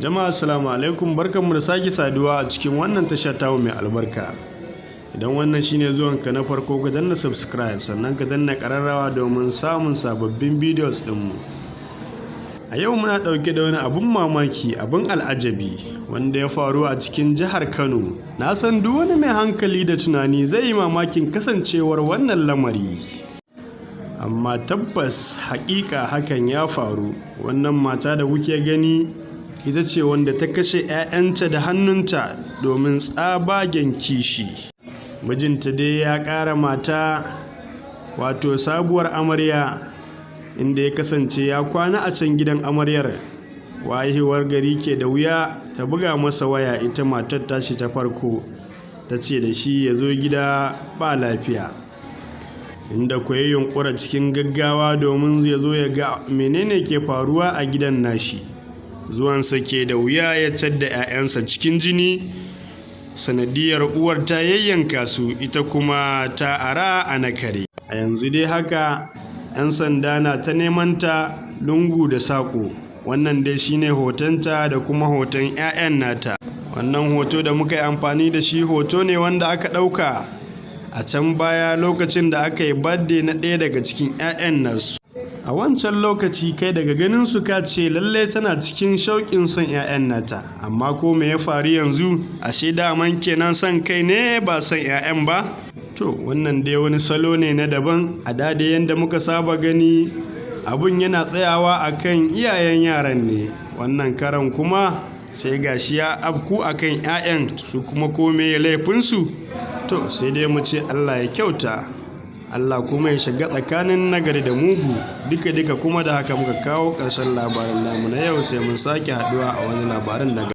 Jama'a, assalamu alaikum, barkanmu da sake saduwa a cikin wannan tasha tamu mai albarka. Idan wannan shine zuwanka na farko, ka danna subscribe, sannan ka danna ƙararrawa domin samun sababbin videos ɗinmu. A yau muna ɗauke da wani abun mamaki, abun al'ajabi wanda ya faru a cikin jihar Kano. Na san duk wani mai hankali da tunani zai yi mamakin kasancewar wannan lamari. Amma tabbas haƙiƙa hakan ya faru. Wannan mata da kuke gani ita ce wanda ta kashe 'ya'yanta da hannunta domin tsabagen kishi. Mijinta dai ya ƙara mata, wato sabuwar amarya, inda ya kasance ya kwana a can gidan amaryar. Wayewar gari ke da wuya, ta buga masa waya, ita matar tashi ta farko, ta ce da shi ya zo gida ba lafiya. Inda kuwa ya yunƙura cikin gaggawa domin ya zo ya ga menene ke faruwa a gidan nashi. Zuwansa ke da wuya, ya tadda 'ya'yansa cikin jini, sanadiyar uwar ta yayyanka su, ita kuma ta ara a nakare. A yanzu dai haka 'yan sanda na ta neman ta lungu da saƙo. Wannan dai shine hotonta da kuma hoton 'ya'yan nata. Wannan hoto da muka yi amfani da shi, hoto ne wanda aka ɗauka a can baya lokacin da aka yi birthday na ɗaya daga cikin 'ya'yan nasu. A wancan lokaci kai daga ganin su ka ce lallai tana cikin shauƙin son 'ya'yan nata. Amma ko me ya faru yanzu? Ashe daman kenan son kai ne, ba son 'ya'yan ba. To, wannan dai wani salo ne na daban. A da dai yanda muka saba gani, abun yana tsayawa a kan iyayen yaran ne. Wannan karan kuma sai gashi ya afku a kan 'ya'yan su kuma. Ko meye laifinsu? To, sai dai mu ce Allah ya kyauta. Allah kuma ya shiga tsakanin nagari da mugu. Duka duka kuma da haka muka kawo ƙarshen labarin namu na yau, sai mun sake haɗuwa a wani labarin na gaba.